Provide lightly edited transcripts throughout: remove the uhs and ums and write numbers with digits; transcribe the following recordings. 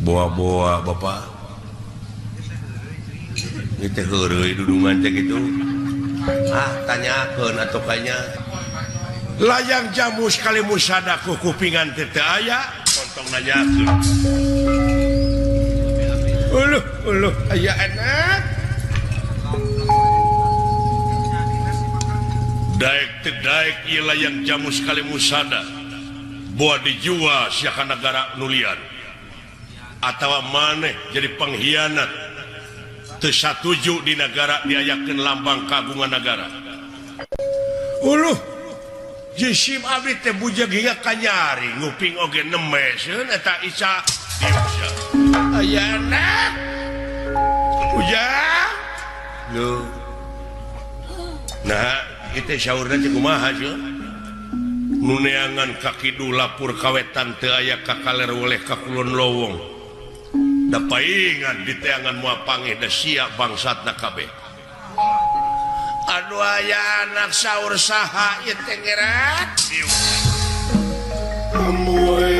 Boa-boa bapak. Ieu teh heureuy dudungan teh kitu. Ah, tanyakeun atuh kanya. Layang jamu sekali musada ku kupingan teh teu aya, montong nanyakeun. Uluh, uluh, aya enak. Daek teu daek ieu layang jamu sekali musada. Boa dijual sia ka nagara nulian. Atawa maneh jadi pengkhianat. Teu satuju di nagara diayakeun lambang kagungan nagara. Uluh, jisim abdi teh bujeg hingga kanyari nguping oge nemeseun eta Isa. Aya enak. Ujang. Lho. Nah, itu saurna teh kumaha sieun? Nu neangan ka kidul lapur kawetan teu aya ka kaler weleh ka kulon lowong. Da paingan diteangan moal pangeh da sia bangsatna kabeh. Aduh aya anak saur saha ieu teh ngeret. Amoy.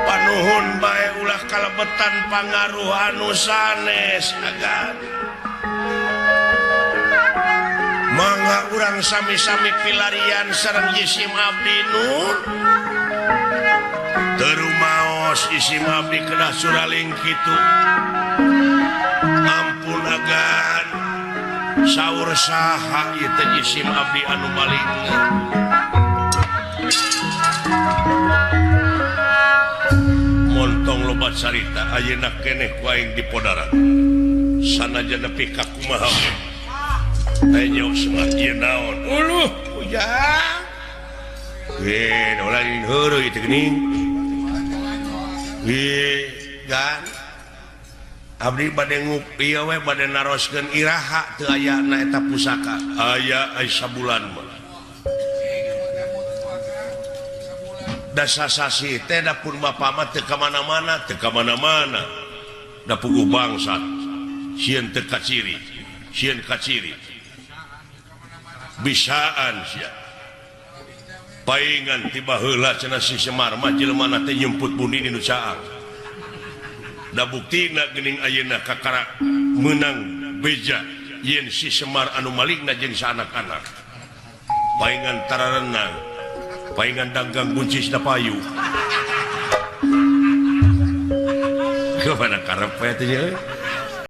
Panuhun bae ulah kalebetan pangaruh anu sanes agan. Mangga urang sami-sami pilarian sareng jisim abdi nur. Terumaos jisim abdi kedah suraling kitu. Ampun agan. Saur saha ieu teh jisim abdi anu maling. Montong loba carita ayeuna keneh ku aing di podaran. Sanajan nepi ka kumaha ge. Ayo Semar ieu naon? Uluh, ujang. Ge, lain heureuy teh geuning. Ge, gan. Abdi bade ngupi we bade naroskeun iraha teu aya na eta pusaka. Aya ai sabulan mah. Da sasasi teh da pun bapa mah teu ka mana-mana, teu ka mana-mana. Da puguh bangsat. Sieun teu kaciri, sieun kaciri. Bisaan sia. Paingan tiba heula cenah si Semar mah jelema teh nyemput bundi di nu caang. Da buktina geuning ayeuna kakara meunang beja yen si Semar anu maligna jeung saanak-anak. Paingan tararenang, paingan danggang buncis da payu. Kepada karep teh nya.